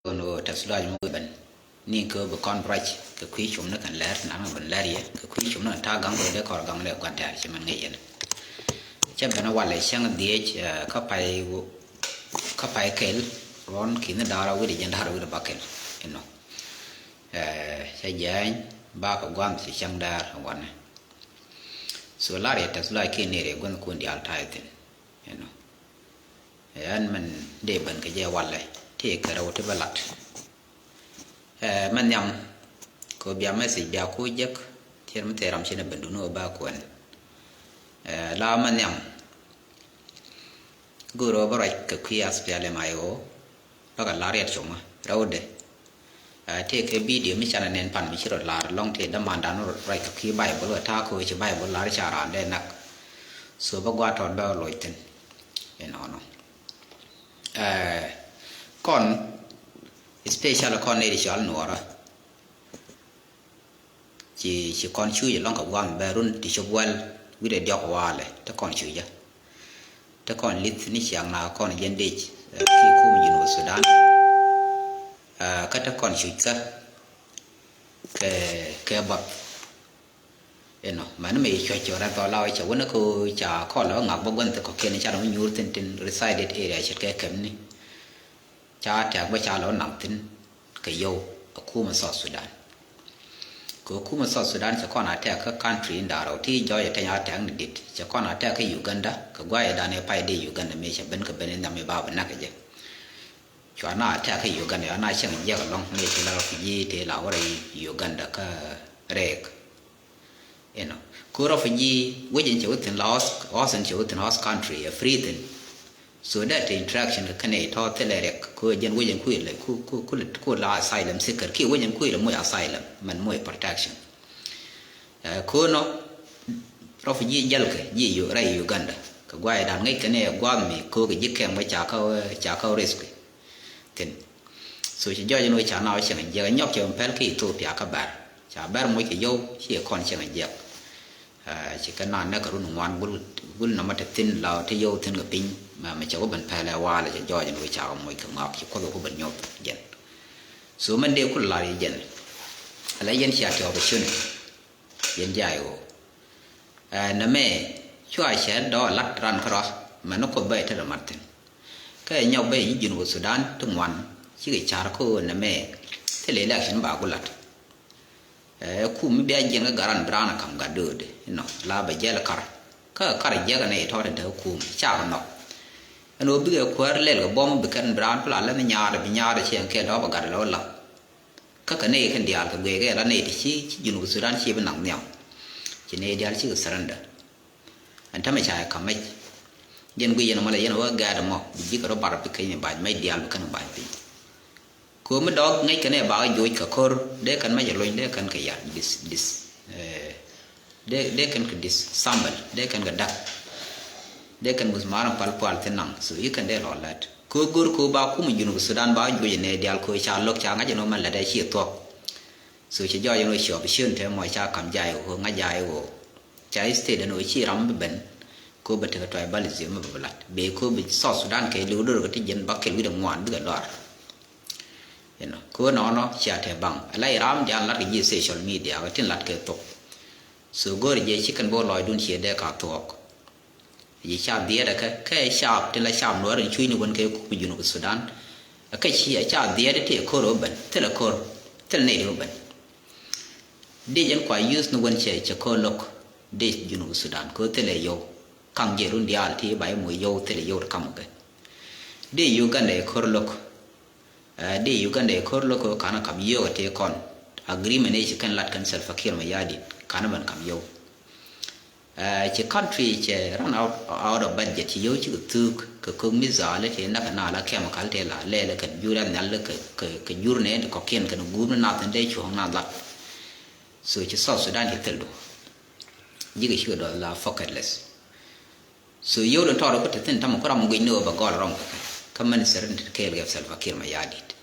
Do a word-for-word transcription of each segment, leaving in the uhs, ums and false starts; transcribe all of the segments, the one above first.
Kɔn ɣöö tɛ̈th lɔaac mi wëë ben ni kɛ ɣöö bi kɔn bi ruac kɛ kui̱ cum ni kɛn lɛr, naŋ ben lɛr yɛ kɛ kui̱ cum ni kɛn ta̱a̱ gaŋ kɛ ɣöö dee kɔr gaŋ lɛ gua̱n tɛ̈r cɛ mɛn ŋi̱i̱c yɛn. Cä ben a walɛ cäŋ dhieec, eh, kä pay, kä pay kɛl, ruɔ̱n ki̱ni da̱r a wi̱cdɛ jiɛn da̱r a wi̱cdɛ bäkɛl inɔ. Eh, cä jiɛɛny bakɛ gua̱n ci cäŋ da̱r a wanɛ. So lar yɛ tɛ̈th lɔaac kiɛ nɛy rɛy gua̱n kun diaal ta̱a̱ yɛ thi̱n inɔ. Ɛn mɛn dee ben kɛ jɛ walɛ ti kɛ rɛw ti bä lat. Ɛ, mɛ nhiam kɛ bia message bia ku jek, tiɛt mi thɛɛr ram ci ni ben duni wä ba kuɛn. Ɛ, la mɛ nhiam go̱o̱r wä bä ruac kɛ kui̱ aspial ɛm ayo. Lɔkɛ la riɛt cuŋä rɛwdɛ. Ɛ, tëë kɛ video mi canɛ nɛn pan mi ci rɔ lar lɔŋ tëë dämandan ruac kɛ kui̱ Bible wä ta̱a̱ kɛ wä ci Bible lar ca raan dee nak. So bä gua̱a̱ tɔt bä loc thi̱n. Inɔnɔ. Ɛ, kɔn, especially kɔn nɛy ti cɔal nuɔɔrä. Ci, ci kɔn cuc ɛlɔ̱ŋ kɛ gua̱a̱m bɛ run ti cop wɛl wi̱cdɛ diɔ̱k walɛ te kɔn cucä. Te kɔn li̱th ni ciaŋ na kɔn jɛn dec, ɛ, ki kum Junub Sudan. Ɛ, kä te kɔn cuc kä kɛ, kɛ bath. Inɔ mɛn mi cuɔ̱c cuɔ̱c rɛn thɔɔl la wä cɛ wä ni ko ca kɔl wä ŋak bä gua̱n thik kɔ̱kiɛn ca rɔ nyuur thi̱n tin resided area ce̱tkɛ kɛmni. Ca tɛ̈k bä ca lɔ naŋ thi̱n kɛ yio̱w a kumɛ South Sudan. Kɛ kumɛ South Sudan cɛ kɔn a tɛ̈k kä country in da̱rɛ wä ti jɔɔc a tɛny a tɛ̈k ni dit cɛ kɔn a tɛ̈k kä Uganda kɛ guayɛ dan ɛ pay di Uganda mi cɛ ben kɛ ben in dham mi ba bi nak kɛ jɛ. Cua na tɛ̈k kä Uganda cua na cieŋ jiɛk ɛlɔ̱ŋ mi ti la refugee ti la wä rɛy Uganda kä rɛɛk. Inɔ ko refugee wec in cɛ wä thi̱n la host, host in cɛ wä thi̱n host country a free thi̱n. So that interaction kɛ kɛn ɛ tɔ thilɛ riɛk ko jɛn wec in kui̱ lɛ ku, ku, ku, ku la asylum seeker kiɛ wec in kui̱ lɛ moc asylum mɛn moc protection. Ɛ, ko nɔ refugee jälkɛ ji̱ rɛy Uganda kɛ guayɛ dan ŋäc kɛn ɛ gua̱a̱th mi ko kɛ ji̱ kɛm kɛ ca kä, ca kä rescue thi̱n. So ci jɔɔc in wee ca na wä cieŋ jiɛk nyɔk cɛ wä pɛl kä Ethiopia kä bɛr ca bɛr moc kɛ yio̱w ci kɔn cieŋ jiɛk. Ɛ, ci kɛ na nɛk kɛ run ŋuan gul, gul nɔmɔ te thi̱n la te yio̱w thi̱n kɛ piny mɛ, mɛ cɛ wä ben pɛl ɛ walɛ cɛ jɔɔc in wee ca wä moc kɛ ŋɔak ci kuoth wä ku ben nyuɔth jɛn. So mɛn dee kul lar yi jɛn. Ala yɛn cia te opportunity. Yɛn jay ɣöö, ɛ, nɛmɛ cua cɛ dɔɔ lat ran kärɔa mɛn ni kuoth bä yɛ tetdɛ mat thi̱n. Kä ɛ nyɔk bä yɛ ji̱ Junub Sudan ti ŋuan cikɛ ca̱r kä ɣöö nɛmɛ thilɛ election ba ku lat. Ɛ, kum mi bia jiɛn kä gat ran bi raan ɛ ka̱m gat döödɛ inɔ la bɛ jɛl kar. Kä kar jiɛk ɛn ɛ tɔ̱ te dee kum cakɛ nhɔk. Ɛn ɣöö bikɛ kuäär lɛl kɛ buɔ̱m bi kɛn bi raan kula lɛ mi nyaarɛ bi nyaarɛ ciɛŋ kɛl dɔ̱ɔ̱p ɛ gat lɛ wä la̱th. Kä kɛ nɛy kɛn diaal kɛ guiɛɛkɛ la nɛy ti ci, ci Junub Sudan ci bi naŋ nhiam. Ci nɛy diaal cikɛ surrender. Ɛn tämɛ ca yɛ ka̱m mɛc. Jɛn guic yɛn ɛmɔ la yɛn ɛ wä gɛɛt ɛmɔ bi ji̱ kɛ rɔ bar bi keny mi ba̱ny mɛc diaal bi kɛn ba̱ny piny. Ko̱o̱m mi dɔɔk ŋäc kɛn ɛ bakä joc kɛ ko̱r dee kɛn mɛc ɛ lony dee kɛn kɛ yar dis, dis, eh, dee, dee kɛn kɛ dis sambal dee kɛn kɛ dak. Dee kɛn musmaar in pal pual thin naŋ so yi kɛn dee lɔ lɛt. Ko̱o̱k go̱r ko̱o̱k ba kum Junub Sudan ba juɔc nɛ dial ko̱o̱k ca lo̱k ca ŋa̱c ɛn ɣöö mɛn lɛt ɛ ci thuɔ̱k. So ci jɔɔc ɛn ɣöö ci opportunity mɔ ca ka̱m jay ɣöö ŋa̱c jay ɣöö ca state ɛn ɣöö ci ram bi ben. Ko̱o̱k bɛ tekɛ tribalism mi bɛ bi lat bee ko̱o̱k bi South Sudan kɛ liw do̱r kɛ ti jiɛn ba kɛl wi̱cdɛ ŋuan bikɛ lɔr. Inɔ ko̱o̱k nɔnɔ cia te baŋ ala iram diaal lat kɛ ji̱ social media kɛ tin lat kɛ thok. So go̱o̱r jɛ ci kɛn bo̱o̱ lɔcdun ciɛ dee ka thuɔɔk. Yi ca dhiɛɛt ɛ kɛ kɛ caap ti la caap nuɔɔr in cuc ni wän kɛ kum Junub Sudan. Ɛ kɛ ci ɛ ca dhiɛɛt ti ko̱r ɛ ben thilɛ ko̱r thilɛ nɛy di ɛ ben. Dee jɛn kua yuth ni wän cɛ cɛ ko̱r lo̱k dee Junub Sudan ko̱r thilɛ yio̱w. Kaŋ jɛ run diaal ti ba i̱ moc yio̱w thilɛ yio̱w ti kam ɛ kɛ. Dee Uganda ɛ ko̱r lo̱k. Ɛ, dee Uganda ɛ ko̱r lo̱k ɛ kanɛ kam yio̱w ɛ ti kɔn. Agreement ɛ ci kɛn lat kɛn Salva Kiir Mayardit kanɛ ben kam yio̱w. Ɛ, ci country cɛ run out, out of budget ci yio̱w cikɛ thuk kɛ ko̱k missile ti nak na la chemical ti la lɛl kɛn jur a nhial kɛ, kɛ, kɛ jur nɛ ti kɔkiɛn kɛn guur ni nath ni dee cuɔ̱ŋ na lat. So ci South Sudan ci thil du. Jikɛ cikɛ dɔl la pocketless. So yio̱w dee tɔɔr kɛ ti thin tamɛ ku ram guic ni ɣöö bɛ gɔl rɔm kɛ kɛ. Kä minister in ti kɛɛl kɛ Salva Kiir Mayardit.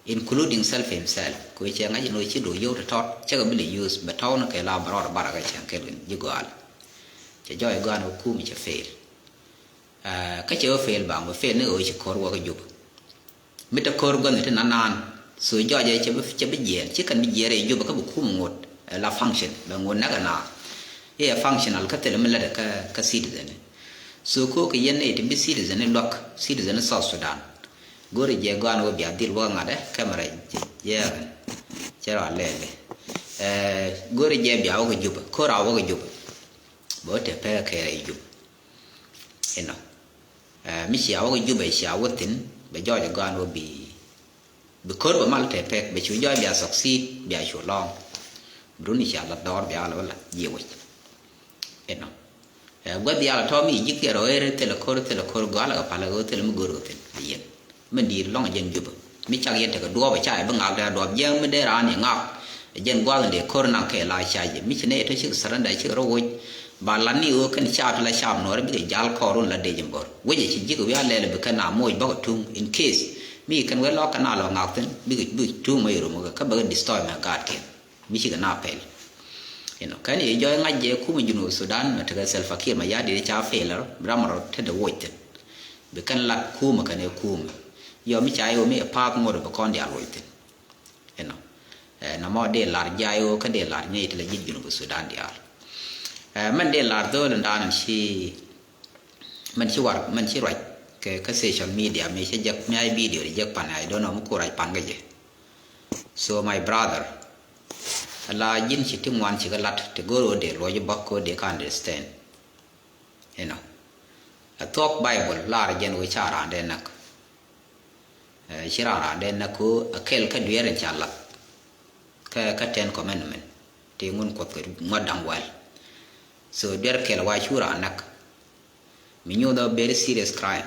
Including Salva himself. Kɛ ɣöö cɛ ŋa̱c in ɣöö ci do̱ yio̱w ti tɔt cɛ kɛ bi lɛ use bɛ tɔw ni kɛ la bɛ rɔɔd bara kɛ cɛ kɛɛl kɛ ji̱ gɔal. Cɛ jɔɔc gɔal ni ɣöö kum cɛ fail. Ɛ, kä cɛ ɣöö fail ba ŋö fail ni ɣöö ci ko̱r wä kä Juba. Mi te ko̱r gua̱n ti nanan. So jɔɔcɛ cɛ bi, cɛ bi jiɛɛr, ci kɛn bi jiɛɛr ɛ Juba kä bi kum ŋot, eh, la function bɛ ŋot näk ɛ na. Iɛ functional kä thilɛ mi lätdɛ kä, kä citizen. So ko̱r kɛ yɛn nɛy ti bi citizen i̱ luäk, citizen i̱ South Sudan. Go̱ri jɛ gɔaan wä bia dhil wä ŋa̱t ɛ camera jɛ, jɛ cɛ rɔ lɛɛli. Eh, go̱ri jɛ bia wä kɛ Juba, ko̱r a wä kɛ Juba. Bɛ wä te pɛk kɛ rɛy Juba. Inɔ. Eh, mi cia wä kɛ Juba cia wä thi̱n, bɛ jɔɔc gɔaan wä bi, bi ko̱r bɛ mal te pɛk, bɛ cu jɔɔc bia succeed, bia cu lɔŋ. Bi run cia la dɔɔr bia la wä la jiɛ wec. Inɔ. Eh, gua̱th diaal tɔ̱ mi ji̱ kiɛ rɔ ɣer thilɛ ko̱r, thilɛ ko̱r gɔal kɛ pal kɛ ɣöö thilɛ mi go̱r kɛ thi̱n a yɛn. Min di̱i̱t lɔ̱ŋ jɛn Jubä. Mi cak yɛn tekɛ duɔɔp ca ɛ bi ŋak dee duɔɔp jiɛŋ mi dee raan i̱ ŋak. Jɛn gua̱th in dee ko̱r naŋ kɛ la ca jɛ. Mi ci nɛy tɔ̱ cikɛ surrender cikɛ rɔ woc. Ba lat ni ɣöö kɛn caap ti la caap Nuɔɔr bikɛ jal kɔɔr wun la dee ji̱ bo̱r. Wec ɛ ci ji̱ kɛ wi̱i̱ a lɛl bi kɛn a moc bäkɛ tuŋ in case. Mi kɛn wee lɔk kɛn a lɔ ŋak thi̱n bikɛ, bikɛ tuŋ mɛ i̱ rum kɛ kä bäkɛ destroy mɛ gaat kɛn. Mi cikɛ na pɛl. Inɔ, kɛn i̱ jɔɔc ŋa̱c jɛ kumɛ Junub Sudan mɛ tekɛ Salva Kiir mɛ ya̱ dit ca failure, ram rɔ tetdɛ woc thi̱n. Bi kɛn lat kumɛ kɛn ɛ kumɛ. Yɔ mi ca i̱ wä mi ɛ path ŋot bi kɔn diaal woc thi̱n. Inɔ. Eh, nɔmɔ dee lar jay wä kä dee lar nyɛ it la ji̱ Junub Sudan diaal. Eh, mɛn dee lar dho̱o̱l in daan in ci, mɛn ci war, mɛn ci ruac kɛ, kä social media mi cä jek, mi ay video di jek pan, I don't know mi ku ruac pan kä jɛ. So my brother, la ji̱n ci ti ŋuan ci kä lat ti go̱o̱r wä dee luɔc bä ko dee kä understand. Inɔ. A thuɔk Bible lar jɛn wee ca raan dee näk. Eh, ci raan raan dee näk ko a kɛl kä dueer in ca lat. Kä, kä ten commandment. Ti ŋun Kuɔth kɛ ŋuɔ̱t da̱ŋ wäl. So dueer kɛl wa cu raan näk. Mi nyuuth a very serious crime.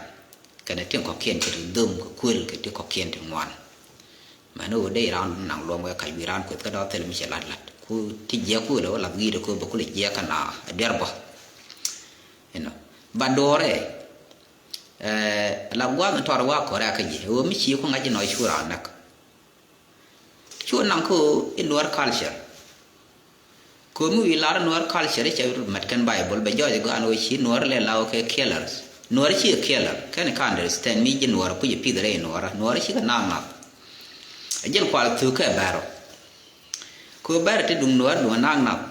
Kɛnɛ tin kɔ̱kiɛn kɛ ti dhom kɛ kuël kɛ ti kɔ̱kiɛn ti ŋuan. Mɛn ɣöö dee raan naŋ luɔm wee kac wi̱i̱ raan kueth kä dɔ̱ thil mi cɛ lat lat. Ku ti jiɛk ku lɛ wä lath wi̱i̱dɛ ku bɛ ku lɛ jiɛk kä na duer bä. Inɔ. Ba duɔrɛ, eh, la gua̱th in tɔr wa kɔrɛ kä jiɛ. Ɣöö mi ci ku ŋa̱c inɔ cu raan näk. Cu naŋ ku in Nuɔr culture. Ko̱mi wi̱i̱ lar Nuɔr culture cɛ mɛt kɛn Bible bɛ jɔɔc gɔaan wee ci Nuɔr lɛ la wä kɛ killers. Nuɔr ci killer. Kɛn ka understand mi ji̱ Nuɔr kuc pith rɛy Nuɔr. Nuɔr ci kɛ naŋ nath. A jiɛn kual thuk kɛ bɛr rɔ. Kɛ bɛr ti duŋ Nuɔr duŋ naŋ nath.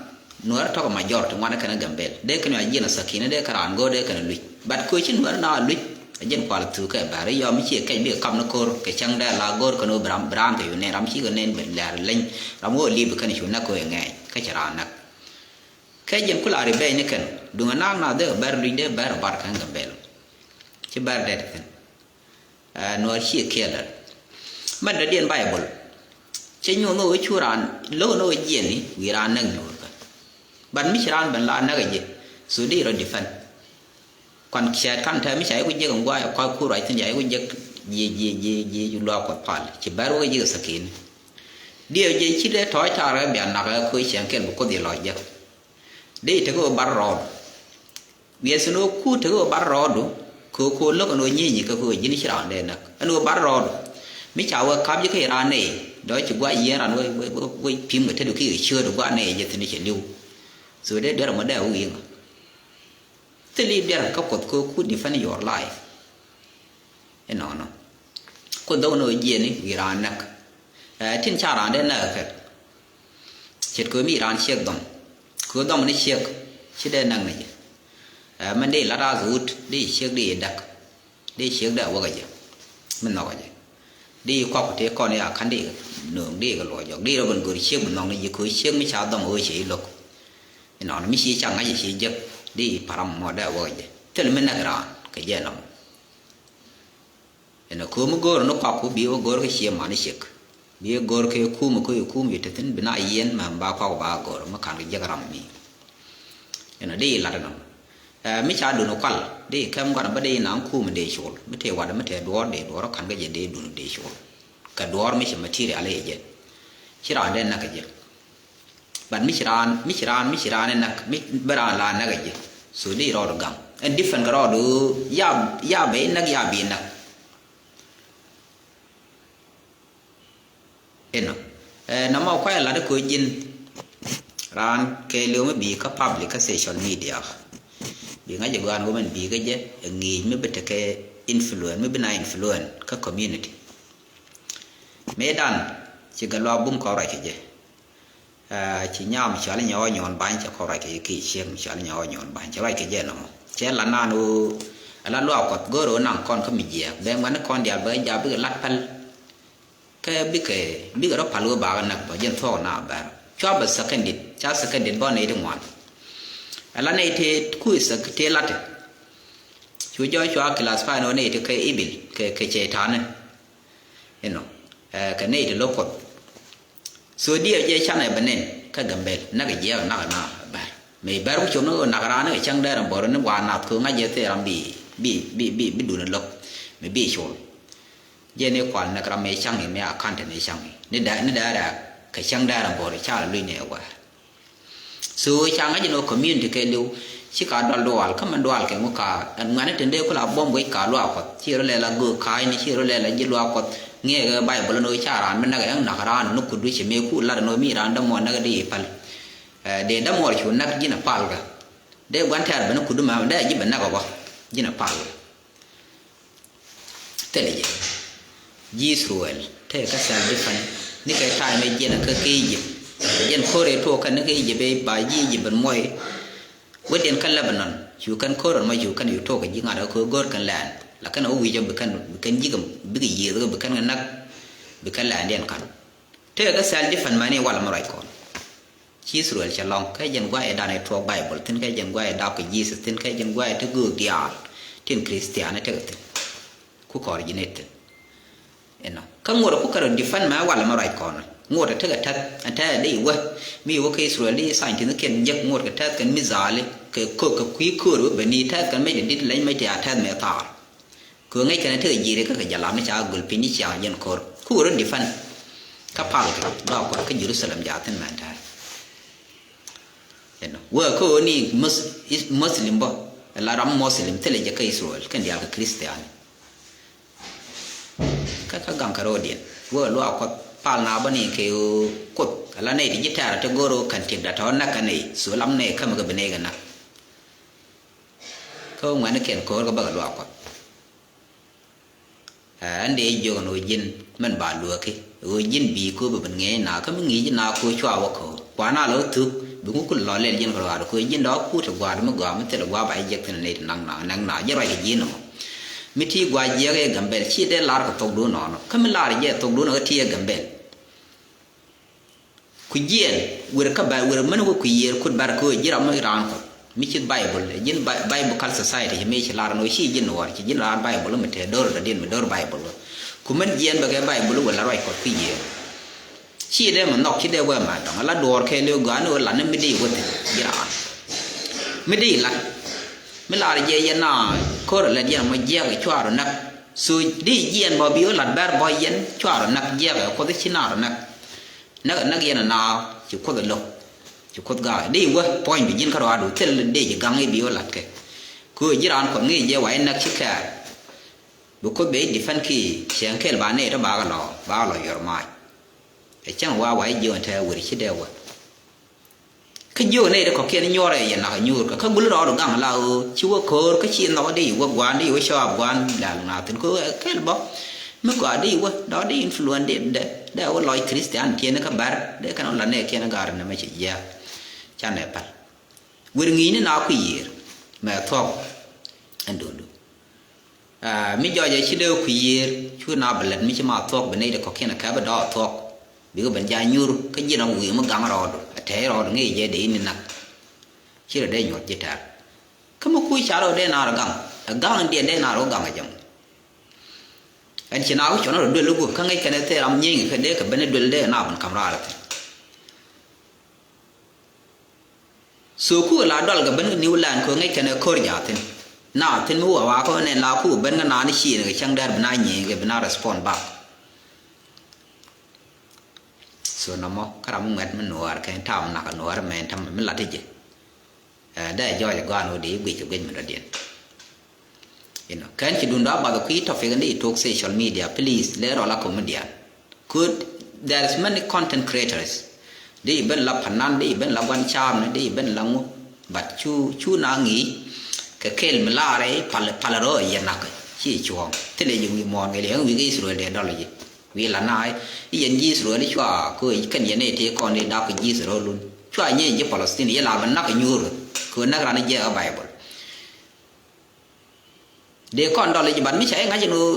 Nuɔr tɔk majority ŋuan kɛn Gambel. Dee kɛn a jiɛn a sakin dee kɛ raan go̱o̱r dee kɛn a luc. But kɛ ci Nuɔr na luc. A jiɛn kual thuk kɛ bɛr yɔm ci kɛc bi kam ni ko̱r kɛ cäŋ dee la go̱o̱r kɛn wä bi ram, bi ram kɛ yu nɛn ram ci kɛ nɛn bi lɛr leny. Ram wä lip kɛn cu näk kɛ wä ŋɛɛc. Kä ci raan näk. Kɛ jiɛn ku la ri bɛɛc ni kɛn. Duŋ a naŋ na dee bɛr luc dee bɛr bar kɛn Gambel. Ci bɛr dee ti kɛn. Eh, Nuɔr ci killer. Mɛn dɔ̱diɛn Bible. Cɛ nyuɔth ni wee cu raan lo̱k ni wee jiɛn ni wi̱i̱ raan näk nyuur kɛ. But mi ci raan ben la näk a jiɛ. So di rɔ defend. Kuan cɛɛt kan tɛ mi ca iku jiɛk in guay kɔc ku ruac thin ca iku jiɛk jiɛ, jiɛ, jiɛ, jiɛ ju luaak Kuɔth pal. Ci bɛr wek jiɛk sakin. Diɛ jiɛ ci dee tɔ̱ car kɛ bia nak kɛ koc cɛn kɛl bi Kuoth yɛ lɔc jɛ. Dee tekɛ wä bar rɔɔdu. Wiɛth ni wä ku tekɛ wä bar rɔɔdu. Kɛ wä ku lo̱k ɛn wä nyieeny kɛ kɛ wä ji̱n ci raan dee näk. Ɛn wä bar rɔɔdu. Mi ca wä kap ji̱ kä raan nɛy. Dɔ̱ ci gua̱c yieen raan wä, wä, wä, wä pi̱m kɛ tetdu ki kɛ ciöötdu gua̱c nɛy jɛ thi̱n cɛ li̱w. So dee duer ɛmɔ dee wä wi̱i̱ ŋa. Thil i̱ biɛr kä Kuoth kɛ ku defend your life. Inɔnɔ. Ku dhɔk ni wä jiɛni wi̱i̱ raan näk. Eh, tin ca raan dee näk kɛ. Ce̱tkɛ mi raan ciek dhɔm. Kɛ dhɔm ni ciek. Ci dee näk ni jɛ. Eh, mɛn dee lat a thuut dee ciek dee däk. Dee ciek dee wäk a jɛ. Mi nhɔk a jɛ. Di kɔk tëë kɔn ya ka̱n di nööŋ di kɛ luɔc jɔk di rɔ ben gör ciek bi nhɔk ni ji̱ köö ciek mi ca dhɔm ɣöö cɛ i̱ lo̱k. Inɔn mi ci ca ŋa̱c ci jek di param mɔ dee wä kɛ jɛ thil mi näk raan kɛ jɛ nɔmɔ. Inɔ köö mi go̱o̱r ni kɔk ku bi wä go̱o̱r kɛ cie man ciek bi wä go̱o̱r kɛ kum kɛ kum yi te thin bi na yiɛn mɛ ba kɔk ba go̱o̱r mi kan kɛ jek ram mi. Inɔ di lat inɔ. Eh, mi ca dun kual di kɛm guan bä di naŋ kum di col mi te wat mi te duɔr di duɔr kan kɛ jɛ di dun di col. Kɛ duɔr mi ci material i̱ jɛ ci raan dee näk kɛ jɛ. But mi ci raan mi ci raan mi ci raan i̱ näk mi bä raan la näk kɛ jɛ. So di rɔɔd gam ɛn different kɛ rɔɔd ya ya bɛ i̱ näk ya bi näk. Inɔ. Eh, nɔmɔ kuay lat kɛ ji̱n raan kɛ liw mi bi kä public kä social media. Bi ŋa̱c jɛ gɔaan wä mɛn bi kä jɛ ɛ ŋi̱i̱c mi bi tekɛ influence mi bi na influence kä community. Mëëdan ci gɛ luaak bum kɔn ruac kɛ jɛ. Ci nyaam cɔal inyɛ ɣɔɔ nyuɔn ba̱ny cɛ kɔn ruac kɛ jɛ, ki ciek mi cɔal inyɛ ɣɔɔ nyuɔn ba̱ny cɛ ruac kɛ jɛ nɔmɔ. Cɛ la naan ɣöö ala luaak Kuɔth go̱o̱r ɣöö naŋ kɔn kä mi jiääk bɛ ŋuɛ̈ni kɔn diaal bɛ jaa bikɛ lat päl. Kä bikɛ bikɛ rɔ pal ɣöö bakɛ näk bä jɛn thuɔ̱k na bɛr cua bɛ seconded ca seconded bä nɛy ti ŋuan. Ala nɛy ti kui̱ sek ti latɛ. Cu jɔɔc cua classify nɔ nɛy ti kɛ ibil kɛ kɛ cɛy ta̱a̱ni. Inɔ kɛ nɛy ti lo̱k Kuɔth. So diɛɛr jɛ canɛ bɛ nɛn kä Gambɛl näk jiɛɛk nak na bɛr. Mëë bɛr ku cop ni ɣöö nak raan ni kɛ cäŋ dɛɛr ɛn bɔr ni wa nath kööŋ ŋa̱c jɛ thil ram bi bi bi bi bi dun lo̱k mi bi col. Jɛ ni kual näk ram mëë cäŋ i̱ mëë a ka̱n te ni cäŋ i̱ ni dɛɛr ni dɛɛr a kɛ cäŋ dɛɛr ɛn bɔr i̱ ca la luc ni ɛ wäär. So ca ŋa̱c inɔ community kɛ liw ci ka dual dual kä mɛn dual kɛ ŋu ka ɛn ŋuɛ̈ni tin dee kula buɔ̱m wec ka luaak Kuɔth ci rɔ lɛl a göök ka̱a̱cni ci rɔ lɛl a ji̱ luaak Kuɔth. Ŋiɛɛkɛ Baibol inɔ ca raan mi näk ɛn nak raan ni kut duc ci mëë ku lat inɔ mi raan dämuɔɔr näk di i̱ päl. Dee dämuɔɔr cu näk ji̱n a pal kɛ dee gua̱n tɛ̈r ben ni kut du mɛ dee a ji̱ ben näk ɔ bä ji̱n a pal kɛ. Thilɛ jɛ ji̱ Ithruɛl tëë kä self defense ni kɛ ta̱a̱ mɛ jiɛn kä kä Egypt. Jiɛn ko̱r ëë tuɔɔk kɛn ni kä Egypt ëë ba ji̱ Egypt ben muɔy. Wetdiɛn kä Lebanon cu kɛn ko̱r ɛn mɔ cu kɛn yu tuɔɔk kɛ ji̱ ŋa̱t kä ko̱r go̱o̱r kɛn lɛɛn la kɛn ɛ wä wi̱c ɔ bi kɛn bi kɛn ji̱ kɛ bikɛ yiëëth kɛ bi kɛn kɛ näk. Bi kɛn lɛɛndiɛn ka̱n tëë kä self defense mɛni walɛ mɛ ruac kɔn. Ci Ithruɛl cɛ lɔ̱ŋ kɛ jɛn gua̱a̱th ëëdan ëë tuɔɔk Baibol thi̱n kɛ jɛn gua̱a̱th ëë dap kɛ Jesus thi̱n kɛ jɛn gua̱a̱th ëë te göök diaal tin Christian ëë tekɛ thi̱n. Ku kɔr ji̱n ëë thi̱n. Inɔ kä ŋot ɛ ku kɛ rɔ defend mɛ walɛ mɛ ruac kɔn ŋot ɛ tekɛ täth ɛn tɛth ɛ dee i̱ wä mi i̱ wä kä Ithruɛl dee i̱ scientist kiɛn jek ŋot kɛ tɛth kɛn missile kɛ köök kɛ kui̱ köör wä ben i̱ tɛth kɛn mec ti dit leny mec ti a tɛth mɛ thaar. Kɛ ɣöö ŋäc kɛn ɛ tekɛ ji̱ ri kä kɛ jɛ lam ni ca göl piny ni ciaŋ jɛn ko̱r. Ku ɣöö rɔ defend kä pal kɛ dɔɔk Kuɔth kä Jerusalem jaa thi̱n mɛn tɛ̈ɛ̈. Inɔ wee kä ɣöö ni Mus- Muslim bä la ram Muslim thilɛ jɛ kä Ithruɛl kɛn diaal kɛ Christian. Kä kä gaŋ kɛ ro̱o̱diɛn wee luaak Kuɔth pal na bä ni kɛ ɣöö Kuoth ala nɛy ti ji̱ tɛ̈r ɛ ti go̱o̱r ɣöö kɛn tiɛkda tɔ̱ näk kɛ nɛy so lam nɛy kämɛ kɛ bi nɛy kɛ näk. Kä ŋuɛ̈tnikiɛn ko̱o̱r kɛ bäkɛ luaak Kuɔth. Ɛn dee jiök ɛn ɣöö ji̱n mɛn ba luääki ɣöö ji̱n bi̱i̱ kööp ɛ ben ŋi̱eec na kä mi ŋi̱i̱c na kööp cua wä kööp kuan a lɔ thuk bi ŋu kul lɔ lɛl ji̱n kɛ ruaadɛ kööp ji̱n dɔ̱k kut ti gua̱a̱r mi gɔaa mi thil gua̱a̱r ba jɛ jiɛk thi̱n ɛ nɛy ti naŋ na naŋ na jɛ ruac kɛ ji̱n ɛmɔ. Mi ti gua̱a̱r jiɛk ɛ Gambɛl ci dee lar kɛ thokdun nɔnɔ kä mi lar jɛ thokdun ɛ kä ti ɛ Gambɛl. Ku jiɛn wer kä bɛ wer mɛn wä ku yiër kut bɛr kä ji̱ ram mi raan Kuɔth mi ci Baibol ji̱n Bi- Bible Society ci mi ci lar ni wä ci ji̱n wär ci ji̱n lar Baibol mi te dor da din mi dor Baibol wä. Ku mɛn jiɛn bɛ kɛ Baibol wä la ruac Kuɔth ku yiër. Ci dee mi nhɔk ci dee wä ma dɔŋ la duɔɔr kɛ liw gɔaa ni wä lat ni mi dee wä thi̱n ji̱ raan. Mi dee lat mi lar jɛ yɛ na kor lɛ jiɛn mɔ jiɛk cuaar näk. So dee jiɛn bɔ bi wä lat bɛr bɔ yɛn cuaar näk jiɛk Kuɔth ci naar näk. Näk näk yɛn a naath ci Kuoth ɛ lo̱k ci Kuoth gaak dee wä puɔ̱nydu ji̱n kä ruaadu thil dee ji̱ gaŋ i̱ bi wä la̱t kɛ. Kö ji̱ raan Kuɔth ŋi̱i̱c jɛ wa i̱ näk ci kɛɛr. Bi Kuoth ben i̱ defend ki cieŋ kɛl ba nɛy tɔ ba kɛ lɔ ba kɛ lɔ yuɔr maac. Ɛ cäŋ wa wa i̱ jiök ɛn tɛ̈ɛ̈ wër ci dee wä. Kä jiök nɛy ti kɔ̱kiɛn i̱ nyuɔrɛ yɛ nak ɛ nyuurkä kä gul rɔɔdu gaŋ la ɣöö ci wä köör kä ci nhɔk dee i̱ wä gua̱a̱n dee i̱ wä cɔaap gua̱a̱n lal ŋa̱thin kɛ ɣöö ɛ kɛl bä. Mi gɔaa dee i̱ wä dɔ̱ dee influence dee dee dee wä lɔc Christian tiɛn kä bär dee kɛn wä la nɛɛkiɛn ɛ gaar nɛmɛ ci jiääk. Canɛ pal. Wer ŋi̱i̱cni na kui̱ yiër mɛ thuɔ̱k ɛn do̱ndu. Aa, mi jɔɔcɛ ci dee kui̱ yiër cu na bɛ lät mi ci ma thuɔ̱k bɛ nɛy ti kɔ̱kiɛn ɛ kɛpɛ dɔɔk thuɔ̱k. Bikɛ ben ja nyuur kä ji̱n ɔ wi̱i̱ mi gaŋ rɔɔdu ɛ tɛ̈ɛ̈c rɔɔdu ŋi̱i̱c jɛ dee in ni nak. Ci rɔ dee nyuɔ̱th ji̱ tɛ̈r. Kä mi kuc ca rɔ dee naar gaŋ ɛ gaŋ in diɛn dee naar wä gaŋ ɛ jɛ mɔ. Ɛn ci na wä cuɔn rɔ duel i̱ guɔ̱k kä ŋäc kɛn ɛ thil ram nyieeny kɛ dee kɛ ben i̱ duel dee na ben ka̱m raar ɛ thi̱n. So ku la dɔl kɛ ben kɛ New Land kɛ ŋäc kɛn ɛ ko̱r jaathin. Na thin mi wä wakä nɛn la ku ben kɛ naan i̱ ciëën kɛ cäŋ dɛr bi na nyieny kɛ bi na respond back. So nɔmɔ kä ram mi ŋuɛ̈t mi nuɔɔr kɛ tam nak nuɔɔr mɛ tam mi lat i̱ jɛ. Ɛ dee jɔɔc ɛ gɔaa ni wä dee i̱ guic kɛ guic mi dɔ̱diɛn. You know, kɛn ci duundɔ a bath kui̱ topic ni i̱ tok social media, please lɛ rɔ la comedian. Kut there is many content creators. Di i̱ ben la panan, di i̱ ben la guan caam ni, di i̱ ben la ŋu. But cu cu na ŋi̱i̱c kɛ kel mi laarɛ pal pal rɔ yɛ nak ci cuɔ̱ɔ̱ŋ. Thilɛ ji̱ wi̱i̱ muɔ̱ɔ̱n kɛ liɛŋ wi̱i̱ kɛ Israel dee dɔl ji̱. Bi la na i̱ yɛn ji̱ Israel i̱ cua kɛ kɛn yɛn i̱ ti kɔn i̱ dap kɛ ji̱ Israel lun. Cua nyɛ ji̱ Palestine yɛ la bɛ nak i̱ nyuur kɛ näk ran i̱ jiɛk ɛ Baibol. Dee kɔn dɔl i̱ ji̱ ban mi ca i̱ ŋa̱c in ɣöö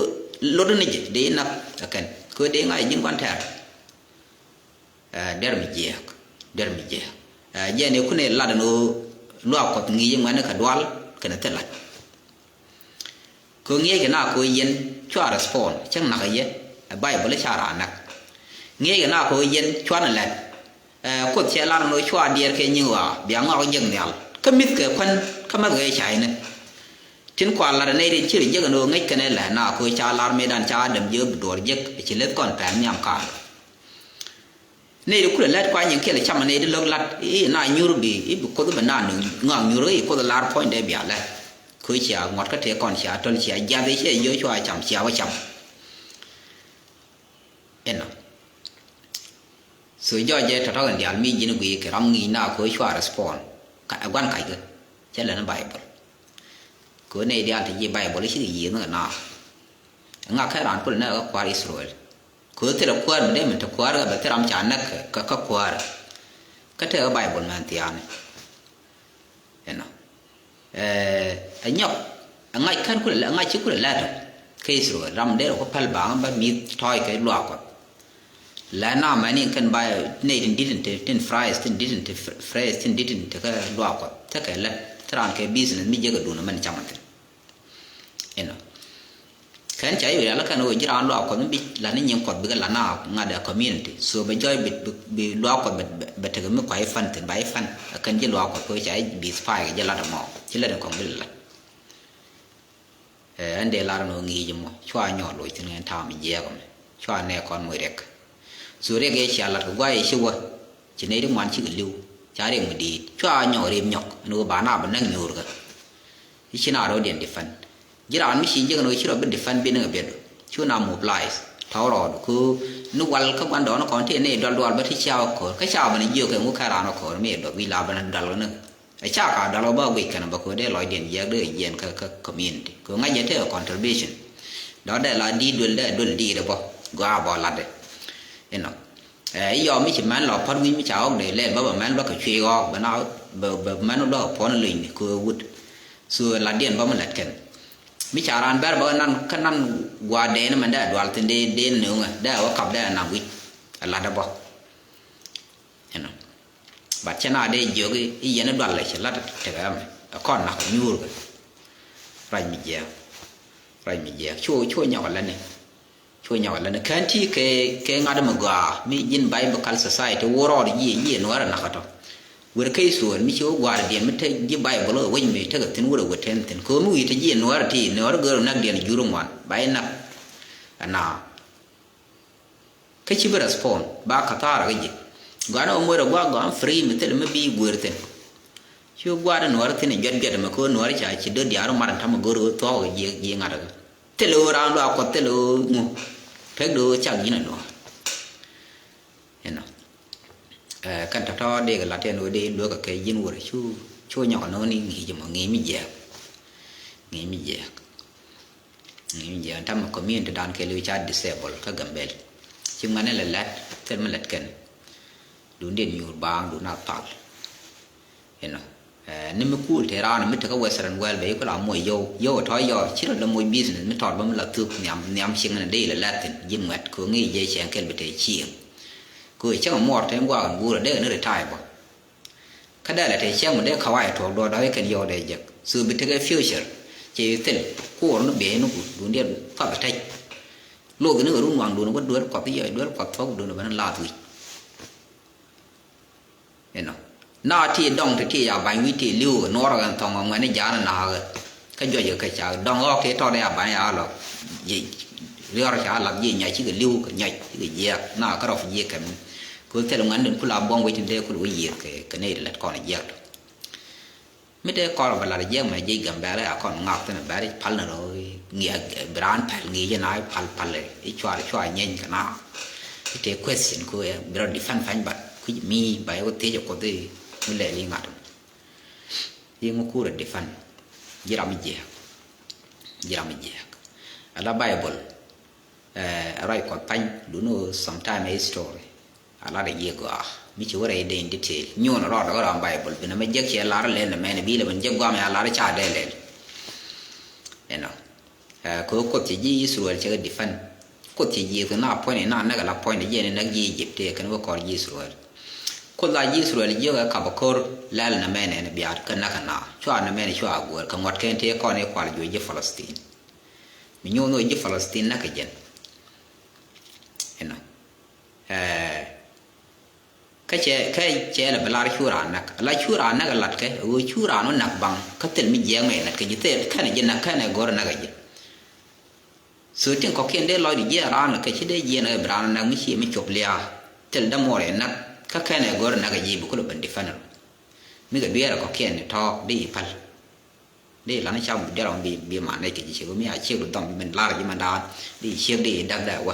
lot in i̱ ji̱ dee i̱ nak ɛ kɛn kɛ dee ŋa̱c i̱ ji̱n gua̱n tɛ̈r. Ɛ, der mi jiɛɛk, der mi jiɛɛk. Ɛ, jɛn i̱ kun i̱ lat in ɣöö luaak Kuɔth ŋi̱i̱c i̱ ŋuɛ̈ni kɛ dual kɛnɛ thil lat. Kɛ ŋi̱eec kɛ na kɛ ɣöö yɛn cua respond cäŋ nakä yɛ ɛ Baibol i̱ ca raan näk. Ŋi̱eec kɛ na kɛ ɣöö yɛn cuanɛ lɛt. Ɛ, Kuoth cɛ lar ni ɣöö cua diɛɛr kɛ nyiŋ ɣɔaa bia ŋɔak jek nhial kä mi̱th kɛ kuän kä mäth kɛ cayni. Tin kua lar ɛ nɛy rin ci ri jek ɛn ɣöö ŋäc kɛnɛ lɛt na kɛ ɣöö ca lar mëëdan ca Adam jiök bi duɔɔr jek ci leth kɔn pɛn nhiam kaar. Nɛy ti kulɛ lät kua nyin kiɛl cam nɛy ti lo̱k lat i̱ na nyuur bi i̱ bi Kuoth bi na ni ŋɔak nyuur i̱ Kuoth lar puɔ̱nydɛ bia lät. Kö cia ŋuɔ̱t kä tëë kɔn cia töl cia jiath i̱ cia jiö cua cam cia wä cam. Inɔ. So jɔc jɛ tɔ̱tɔ̱k in diaal mi ji̱n guiy kɛ ram ŋi̱i̱c na kö cua respond. Ka ɛ gua̱n kac kɛ cɛ lɛn Baibol. Kö nɛy diaal ti ji̱ Baibol i̱ cikɛ yiëë nhäk ɛ na. Ŋa kɛ raan kulɛ nɛ ɛ kä kua̱r Israel. Kɛ ɣöö thilɛ kuäär mi dee min te kuäär kɛ bɛ thil ram ca näk kɛ kä kuäär. Kä tekɛ Baibol mɛn thiaani. Inɔ. Ɛ nyɔk ɛ ŋa̱c kän kulɛ ɛ ŋa̱c ci kulɛ lät ɔ. Kä Israel ram dee rɔ ku päl baŋ bä mi̱th tɔ̱ɔ̱c kɛ luaak Kuɔth. Lät na mɛn in kɛn ba nɛy tin di̱t in te tin price tin di̱t in te price tin di̱t in te kä luaak Kuɔth tekɛ lät thil raan kɛ business mi jek ɛ duun mɛn cam in thin. Inɔ. Kɛn ca i̱ wi̱i̱ rial kɛn ɣöö ji̱ raan luaak Kuɔth mi bi la̱t ni nyin Kuɔth bikɛ la̱t na ŋa̱t ɛ community. So bɛ jɔɔc bi, bi, bi luaak Kuɔth bɛ, bɛ, bɛ tekɛ mi kuay fan thi̱n ba i̱ fan. Ɛ kɛn ji̱ luaak Kuɔth kɛ ɣöö ca i̱ bi spy kɛ ji̱ la̱t ɛmɔ. Ci lät in kɔŋ bi lɛ la̱t. Ɛ, ɛn dee lar ɛn ɣöö ŋi̱i̱c ɛmɔ. Cua nyɔɔk loc thi̱n ɛn ta̱a̱ mi jiɛɛk ɛmɛ. Cua nɛɛk kɔn moc riɛk. So riɛk ëë cia la̱t kɛ guay ëë ci wä. Ci nɛy ti ŋuan cikɛ li̱w. Ca riɛk mi di̱i̱t. Cua nyɔk riɛm nyɔk. Ɛn ɣöö ba na bɛ näk nyuurkä. I̱ ci na rɔ̱diɛn defend. Ji̱ raan mi ci jiäk ɛn ɣöö ci rɔ bi defend bi ni ŋɛ biɛt. Cu na mobilize. Tɔ̱ rɔɔdu. Ku ni wal kä gua̱ndɔɔŋni kɔn ti ni dual dual bä ti cia wä ko̱r. Kä ca bä ni jiök kɛ ŋu kɛ raan wä ko̱r mi duɔth wi̱c la bä ni dual ni. Ɛ ca ka dɔl kɛ bä guic kɛn bä kɛ dee lɔcdiɛn jiɛk dee jiɛn kä, kä community kɛ ŋa̱c jɛ tekɛ contribution. Dɔ̱ dee la di̱i̱t duel dee duel di̱i̱t bä gɔaa bä latdɛ. Inɔ. Ɛ, i̱ yɔm mi ci mɛn lɔ pät wi̱c mi ca ɣɔk dee lɛl bä bä mɛn bä kɛ cui̱ ɣɔk bä na bä, bä mɛn bä kɛ puɔ̱n lunyni kɛ wut. So latdiɛn bä mi lät kɛn. Mi ca raan bɛr bä nan kä nan gua̱a̱r dee ni mɛn dee dual thin dee, dee ni ŋɛ dee wä kap dee na wi̱c. Ɛ latdɛ bä. Inɔ. But cɛ na dee jiök i̱ yɛn i̱ dual lɛ cɛ lat tekɛ ɛmɛ. Ɛ kɔn nak ɛ nyuurkɛ. Ruac mi jiɛɛk. Ruac mi jiɛɛk. Cu, cu nyɔk ɛ lätni. Cu nyɔk ɛ lätni. Kään ti kɛ, kɛ ŋa̱t mi gɔaa. Mi ji̱n Biblical Society wä rɔɔd jiɛ, jiɛ nuäärä nak ɛ tɔ. Wër kä Israel mi ci wä gua̱a̱r diɛn mi te ji̱ Bible ɛ wec mi tekɛ thi̱n wër ɛ wër ten thi̱n. Kɛ mi wi̱i̱ te jiɛ nuäärä ti, nuäärä gör nak diɛn jur ŋuan. Ba i̱ nak. Ɛna. Kä ci bi respond ba kathara kä ji̱. Gɔaa ni ɣöö moc rɔ gua̱a̱k gɔaa free mi thilɛ mi bi guëër thi̱n. Ci gua̱a̱k di nuäär thi̱n ɛ juɛt juɛt ɛmɛ kɛ ɣöö nuäär ca ci döt diaal rɔ mat ɛn ta̱mɛ go̱r ɣöö thuɔ̱k ji̱, ji̱ ŋa̱t kä. Thilɛ ɣöö raan luaak Kuɔth thilɛ ɣöö ŋu. Pek di ɣöö cak ji̱n ɛ nuäär. Inɔ. Ɛ, kɛn tɔ̱tɔ̱ dee kɛ lat ɛn ɣöö dee lueek kɛ kɛ ji̱n wär cu, cu nyɔk ɛnɔɔni ŋi̱i̱c ɛmɔ ŋi̱i̱c mi jiääk. Ŋi̱i̱c mi jiääk. Ŋi̱i̱c mi jiääk. Ɛn ta̱mɛ community dan kɛɛliw ca disable kä Gambel. Ci ŋuɛ̈ni lɛ lät thil mi lät kɛn. Duundiɛn nyuur baaŋ duun a thal. Inɔ. Ɛ, ni mi kuul te raan mi tekä Western world bɛ i̱ kula moc yio̱w, yio̱w tɔ̱ yɔr ci rɔ lɛ moc business mi tɔt bä mi la thuk nhiam, nhiam cieŋ ni dee ilɛ lɛthin ji̱n ŋuɛt kɛ ŋi̱i̱c jɛ cieŋ kɛl bi te cieŋ. Kɛ cieŋ muɔr te ŋuak in guur a dee ni retire bä. Kä dee lɛ te cieŋ mi dee kawai tuɔɔk duɔɔk dɔ̱k ikɛn yio̱w dee jek. So bi tekɛ future cɛ thil kuɔr ni bee ni ku duun diɛn kuath tɛc. Loth ni kɛ run waŋ duun wä duel kuath yio̱w duel kuath thuɔk duun bä ni laath wi̱c. Inɔ. Na ti dɔŋ ti ti ya ba̱ny wi̱c ti li̱w kɛ nuɔrɛ kɛn thɔŋ ŋuɛ̈ni ja̱a̱n na̱a̱kɛ. Kä juɔc kɛ ca dɔŋ ɣɔ̱k ti tɔt ya ba̱ny ya lɔ. Ji̱ riɔr ca lath ji̱ nyɔc cikɛ li̱w kɛ nyɔc cikɛ jiɛɛk na kä rɔf jiɛɛk kɛm. Kɛ thil ŋuɛ̈ni den kula buɔ̱m wi̱c tin dee kul wä yiëëth kɛ kɛ nɛy ti lät kɔn jiɛɛk tɔ. Mi te kɔr bɛ lat jiɛk mɛ jiec Gambɛla a kɔn ŋak thin a bɛr pal ni rɔ ŋiɛk bi raan pɛl ŋi̱i̱c na pal pal i̱ cuar cuar nyeny kɛ na. I̱ te question ku ɛ bi rɔ defend pany bat kui̱c mi ba i̱ wä thiec a Kuoth i̱ mi lɛl i̱ ŋa̱t. I̱ ŋu kur a defend ji̱ ram i̱ jiɛk. Ji̱ ram i̱ jiɛk. Ala Bible. Ɛ ruac Kuɔth pa̱ny, duŋni ɣöö sometime history a lat a jiɛ gɔaa mi ci wä rɛy dee in detail. Nyuun rɔɔdɛ kä ram Baibol, bi nɛmɛ jek cɛ lar lɛn nɛmɛn, bi lɛ ben jek guam ya lar ca dee lɛl. Ɛnɔ. Ɛ, kɛ ɣöö Kuoth cɛ ji̱ Israel cɛ kɛ defend. Kuoth cɛ ji̱ kɛ na puɔ̱ny, na näk ala puɔ̱ny, jiɛn in näk ji̱ Egypt tëë kɛn wä kɔr ji̱ Israel. Kuoth la ji̱ Israel jiök ɛ kap a ko̱r lɛl nɛmɛn ɛn biaar kä näk kɛ na. Cua nɛmɛn cua guäär kɛ ŋuɔ̱t kɛn tëë kɔn i̱ kual juɔc ji̱ Palestine. Mi nyuun ɣöö ji̱ Palestine näk kɛ jɛn. Inɔ. Ɛ, kä cɛ, kä cɛ lɛ bi lar cu raan näk. La cu raan näk ɛ latkɛ, ɣöö cu raan wä näk baŋ, kä thil mi jiɛɛk mɛ näk kɛ ji̱, thil kɛnɛ ji̱ näk, kɛnɛ go̱r näk kɛ ji̱. So tin kɔ̱kiɛn dee lɔcdɛ jiɛɛn raan kɛ ci dee jiɛɛn ɛ bi raan näk mi ci mi cop lia̱a̱. Thil dämuɔɔr ɛ näk, kä kɛnɛ go̱r näk kɛ ji̱ bi kulɛ ben defend. Mi kɛ dueerɛ kɔ̱kiɛn ni tɔ̱ɔ̱k dee i̱ päl. Di lan cam bi dial wan bi, bi man ne ke ji cek mi a cek du dam min lar ji man dan. Di cek di dak da wa.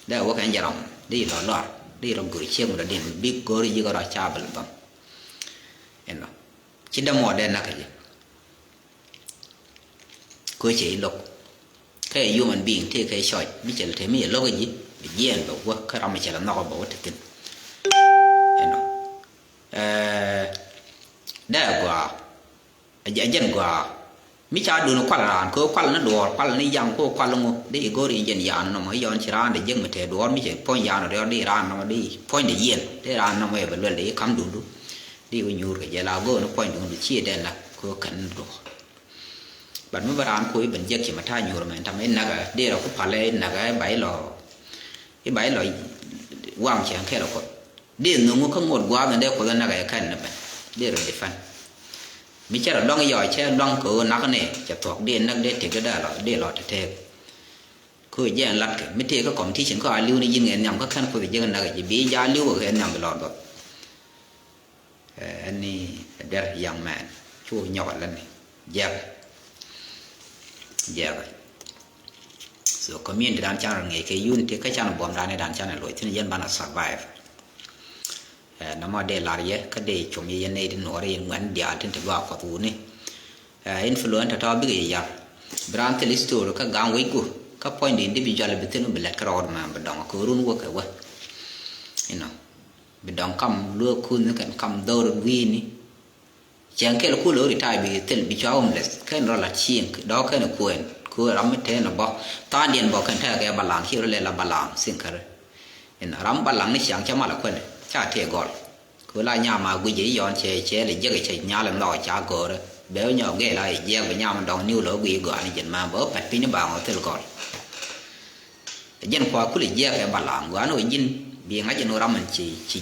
Da wa kan jaram. Di lo lor. Di ro gur cek mu da din bi gor ji gor a chabal dam. Eno. Ci da mo de na ke ji. Ko ce ilok. Ke human being te ke choice. Mi cel te mi lok ji. Bi jien ba wa ka ram cel no ba wa te tin. Eno. Eh, da gua. A jɛ-, a jɛn gɔaa. Mi ca duun kual raan, kɛ kual ni duɔɔr, kual ni yaŋ, kɛ kual ŋu, di i̱ go̱o̱r in jɛn yaan nɔmɔ, i̱ yɔn ci raan dee jek mi tɛɛ duɔɔr, mi cɛ puɔ̱ny yaan riɔr, di raan nɔmɔ, di puɔ̱ny dee yiɛn, di raan nɔmɔ ɛ bɛ luɛl, di i̱ kam duundu. Di i̱ wä nyuur kɛ jɛ la go̱o̱r ni puɔ̱ny duundu, ci dee nak, kɛ kɛn ni duɔɔr. But mi bä raan ku i̱ ben jek ci ma ta̱a̱ nyuur mɛ, tam i̱ nak, di rɔ ku palɛ, i̱ nak, i̱ ba i̱ lɔ, i̱ ba i̱ lɔ waŋ cɛ kɛl kɔ. Di nhuŋu kä ŋot gua̱a̱th in dee Kuoth in näk ɛ kɛn ni ben. Di rɔ defend. Mi cɛ rɔ luaŋ yɔɔ cɛ luaŋ kɛ ɣöö nak ni cɛ thuɔ̱k di näk di tëk di dee lɔ di lɔ tɛtɛɛk. Kɛ ɣöö jɛ ɛn latkɛ mi tëë kä competition kä a li̱w ni ji̱n ŋɛ nhiam kä kɛn Kuoth jek näk ɛ ji̱ bi ja̱ li̱w kɛ nhiam bi lɔ duɔth. Ɛ, ɛn ni a very young man. Cu nyɔk a lät ni. Jiɛk. Jiɛk. So community dan can rɔ ŋiɛc kɛ unity kä can buɔm dan dan can a loc thin yɛn banɛ survive. Ɛ, nɔmɔ dee lar yɛ kä dee com yɛ yɛn nɛy ti nuɔɔri yɛn ŋuɛn diaal tin ti gɔaa Kuɔth wuni. Ɛ, influence tɔ̱tɔ̱ bikɛ yɛ yar. Bi raan thil history kä gaŋ wecku kä puɔ̱ny di individual bi thin bi lɛt kä rɔɔd mɛ bi dɔŋ kɛ run wä kɛ wä. You know. Bi dɔŋ kam luɔk kunh kɛn kam dhɔr wi̱i̱ni. Cɛn kɛl ku lo̱ri ta̱a̱ bi thil bi cua homeless kɛn rɔ la cieŋ dɔ̱k kɛn kuɛn ku ram mi tɛn bɔ tha̱a̱ŋdiɛn bɔ kɛn tɛk kɛ balaŋ ci rɔ lɛ la balaŋ siŋ kärɛ. In ram balaŋ ni ciaŋ cɛ mal kuɛn ca tëë gɔl. Ku la nyam a guic i̱ yɔn cɛ cɛ lɛ jek cɛ nyal in dhɔk ca go̱o̱rɛ bɛ wä nyɔk gɛɛl a i̱ jiɛk bi nyam in dɔŋ niw lɔ guic gɔaa ni jɛn ma bä pɛt piny ni baaŋ ɔ thil gɔl. Ɛ jiɛn kua kulɛ jiɛk ɛ balaŋ gua̱a̱n ɣöö ji̱n bi ŋa̱c ɛn ɣöö ram ɛn ci ci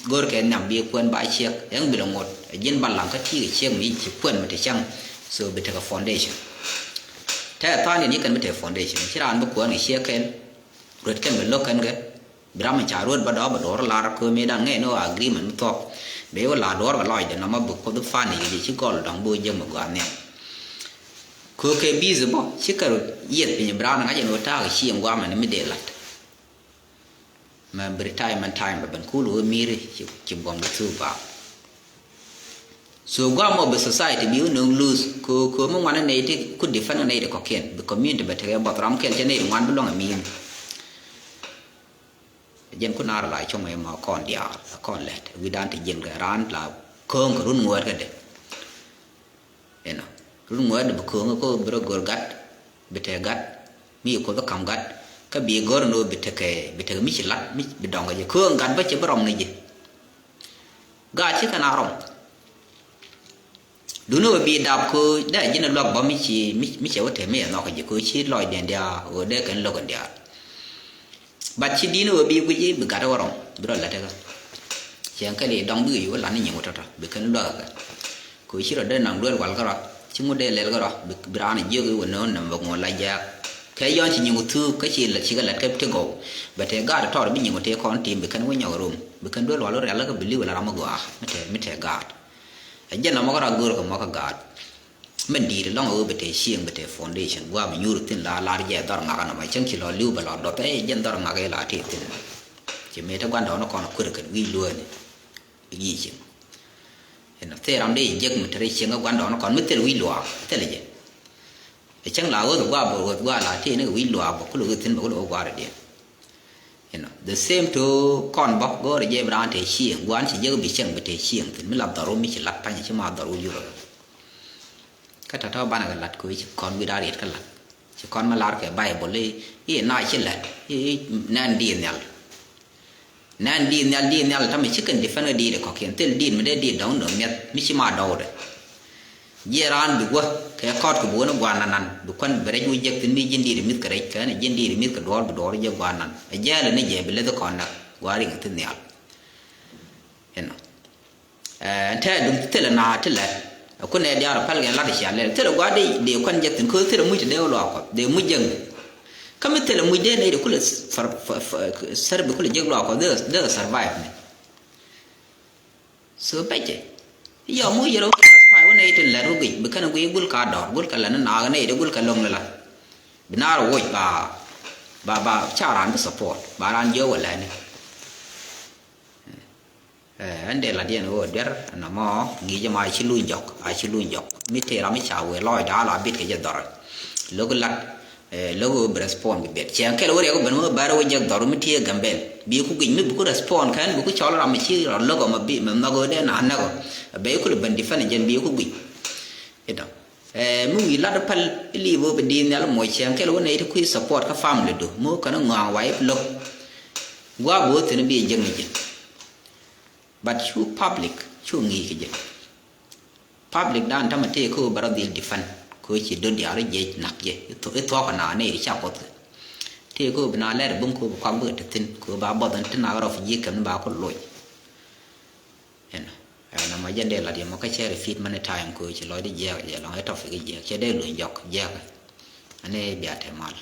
go̱r kɛ nhiam bi kuɛn ba ciɛk ɛn bi lɛ ŋot ɛ ji̱n balaŋ kä ti̱i̱ kɛ ciɛk mi ci kuɛn mi te cäŋ. So bi tekɛ foundation. Tɛ tha̱a̱ŋ diɛn yi kɛn bi tekɛ foundation ci raan bi kuɛn kɛ ciɛk kɛn ruet kɛn bi lo̱k kɛn kɛ bi ram ɛn ca ruet ba dɔɔk bɛ duɔ̱ɔ̱r lar kɛ mëë dan ŋɛn ni ɣöö agreement mi thuɔ̱k. Bɛ wä la duɔ̱ɔ̱r bɛ lɔcdɛ nɔmɔ bi kuoth fan i̱ ci gɔl dɔ̱ŋ bi wä jiäk mi gɔaa nhiam. Kö kɛ busy bä ci kɛ rɔ yieth piny bi raan ŋa̱c ɛn ɣöö ta̱a̱ kɛ cieŋ guamɛ ni mi dee la̱t. Mɛ bi retirement time bɛ ben kul ɣöö mi̱i̱ri ci, ci buɔ̱m di thuk baaŋ. So guamɔ bi society bi wä nöŋ lose kö, kö mi ŋuan nɛy ti ku defend nɛy ti kɔ̱kiɛn bi community bɛ tekɛ buɔth ram kɛl cɛ nɛy ti ŋuan bi luɔ̱ŋ ɛ mi̱i̱ni. Jɛn ku naar la cuŋ ɛ mɔ kɔn diaal kɔn lɛt wi̱dan ti jiɛn kɛ raan la kööŋ kɛ run ŋuäät kädɛ. Inɔ run ŋuäät bi kööŋ kä bi rɔ gör gat bi te gat mi kuoth kam gat kä bi gör ni bi tekɛ bi tekɛ mi ci lat mi bi dɔŋ kɛ jɛ kööŋ gat bä cɛ bi rɔm ni jɛ. Gat ci kɛn a rɔm. Duundɛ ɣöö bi dap köö dee ji̱n luak bä mi ci mi, mi cɛ wä te mi ɛ nhɔk ji̱ köö ci lɔcdiɛn diaal ɣöö dee kɛn lo̱k in diaal. But ci di̱n ɣöö bi guic i̱ bi gat wä rɔm bi rɔ lät ikä. Cɛ kɛl i̱ dɔŋ bikɛ yo̱o̱ lan i̱ nyiŋ wä tɔ̱tɔ̱ bi kɛn luak ikä. Köö ci rɔ dee naŋ duel wal kärɔa ci ŋut dee lɛl kärɔa bi, bi raan jiök i̱ wä no̱o̱ŋ nɛm bä ŋuɔ̱l la jaak. Kɛ yɔ̱ɔ̱n ci nyiŋ wä thuuk kä ci lät ci kɛ lät kä ti gɔw. Bɛ te gaat tɔɔr bi nyiŋ wä tëë kɔn tim bi kɛn wä nyɔk rom bi kɛn duel wal wä rial kä bi li̱w la ram mi gɔaa mi te, mi te gaat. Ɛ jɛn amɔ kä rak go̱o̱r kɛ mɔ kä gaat. Mɛn di̱i̱t ɛlɔ̱ŋ ɛ ɣöö bɛ tëë cieŋ bɛ tëë foundation gua̱a̱m ɛ nyuur thi̱n la lar jɛ dhɔr ŋak ɛnɔmɔ cäŋ ci lɔ li̱w bɛ lɔ dɔth ɛ jɛn dhɔr ŋak ɛ la tëë thi̱n. Ci mëë te gua̱ndɔɔŋni kɔn kuer kɛn wi̱i̱ luääni. Bi gi̱i̱c cieŋ. Ɛn thil ram dee jiäk mi te rɛy cieŋ kä gua̱ndɔɔŋni kɔn mi thil wi̱i̱ luaak thil jɛ. Ɛ cäŋ la ɣöth gua̱a̱ bä ɣöth gua̱a̱ la tëë ni kɛ wi̱c luaak bä kulɛ ɣöth thi̱n bä kulɛ ɣöth gua̱a̱r rɛ diɛn. You know, the same to kɔn bä go̱o̱rɛ jɛ bi raan te cieŋ gua̱a̱n ci jek bi cieŋ bi te cieŋ thi̱n mi la dhɔr wä mi ci lat pa̱ny ci ma dhɔr wä yurä. Kä tɔ̱tɔ̱ banɛ kɛ lat kɛ ci kɔn wi̱i̱ da̱a̱ riet kä lat ci kɔn mi lar kɛ Baibol i̱ i̱ na ci lɛt i̱ nɛn di̱i̱t nhial. Nɛn diit nhial diit nhial tamɛ ci kɛn defend kɛ diit kɔ̱kiɛn thil diit mi dee diit dɔ̱ŋ dɔ̱ŋ miɛth mi ci ma dɔwdɛ. Jiɛ raan bi guä kɛ kɔt kɛ bi wä ni guan nanan bi kuan bi rɛc wä jek thin mi ji̱n diit mith kɛ rɛc kɛn ji̱n diit mith kɛ duɔɔr bi duɔɔr jek guan nan ɛ jɛɛl ni jɛ bi leth kɔn nak guan riŋ thin nhial. Inɔ. Ɛn tɛɛ duŋ thilɛ na ti lɛt. Ɛ kun ɛ diaar ɛ pɛl kɛ lat cia lɛl thilɛ gua̱a̱r dee dee kuan jɛ thin ko̱ thilɛ muc ti dee wä luaak kuɔth dee muc jɛ ŋi̱. Kä mi thilɛ muc dee nɛy dee kulɛ sɛr bi kulɛ jek luaak kuɔth dee survive ni. So pecɛ yɔ muc yɛr wä kɛ aspire wä nɛy tin lɛt wä guic bi kɛn guic gul ka dɔr gul kɛ lɛn naak nɛy dee gul kɛ loŋ ni la. Bi naar woc ba ba ba ca raan bi support ba raan jiɛ wä lɛni. Ɛn dee lat yɛn ɣöö duer ɛn ɛmɔ ŋi̱i̱c ɛmɔ a ci luny jɔk a ci luny jɔk mi tëë ram mi ca wëë lɔɔcda a la bit kɛ jɛ dhɔr. Lo̱k lat lo̱k ɣöö bi respond bi biɛt cɛ kɛl wä riɛk ben wä bɛr wä jek dhɔr mi tëë Gambel bi ku guic mi bi ku respond kɛn bi ku cɔl ram mi ci rɔ lo̱k ɔmɔ bi mɛ nhɔk ɣöö dee na näk ɔ. Bɛ iku lɛ ben defend jɛn bi ku guic. Inɔ. Mi wi̱i̱ lat päl i̱ li̱i̱ bä bi di̱i̱n nhial moc cɛŋ kɛl wä nɛy ti kui̱ support kä family du mi wä kɛn ŋɔaŋ wa i̱ lo̱k. Gua̱a̱ bi wä thi̱n bi jek ni jɛ. But cu public cu ŋi̱i̱c kɛ jɛ. Public dan tamɛ tëë kä wä bɛ rɔ dhil defend kä wä ci död diaal rɔ jiɛc nak jɛ i̱ thuɔ̱k kɛ na nɛy ti ca kuɔth kɛ. Tëë kä wä bi na lɛr bum kä wä bi kuak bikɛ te thi̱n kä wä ba buɔth in ti nak rɔ fi ji̱ kɛm ni ba ku loc. Ɛn ɛn ɛmɔ jɛn dee lat yɛ mɔ kä cɛ repeat many time kɛ ci lɔcdä jiɛɛk jɛ lɔŋ ɛ topic jiɛɛk cɛ dee luny jɔk jiɛɛk. Ani bia te mal.